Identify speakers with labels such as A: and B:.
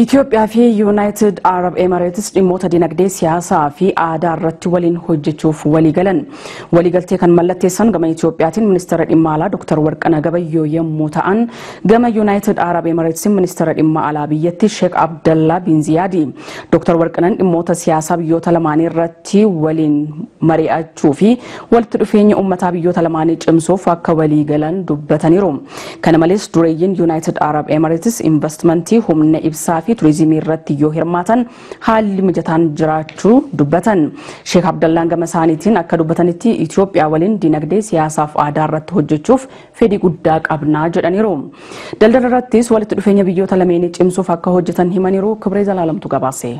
A: Itoophiyaa fi Yuunaayitid Arab Emirates dhimmoota dinagdee, siyaasaa fi aadaa irratti waliin hojjechuuf waliigalan. Waliigaltee kan mallatteessan gama Itoophiyaatiin ministeera dhimma alaa Dr. Warqana Gabayyoo yommuu ta'an, gama Yuunaayitid Arab Emirates ministeera dhimma alaa biyyattii Sheek Abdallaa Bin Ziyaadi. Dr. Warqanan dhimmoota siyaasaa biyyoota lamaanii irratti waliin mari'achuu fi walitti dhufeenya uummataa biyyoota lamaanii cimsuuf akka waliigalan dubbataniiru. Kana malees dureeyyiin Yuunaayitid Arab Emirates investimentii humna ibsaa fi turizimii irratti yoo hirmaatan haalli mijataan jiraachuu dubbatan. Sheek Abdallaan gama isaaniitiin akka dubbatanitti, Itoophiyaa waliin dinagdee, siyaasaaf aadaa irratti hojjechuuf fedhii guddaa qabnaa jedhaniiru. Daldala irrattis walitti dhufeenya biyyoota lameenii cimsuuf akka hojjetan himaniiru. Kibree Zalaalamtu gabaase.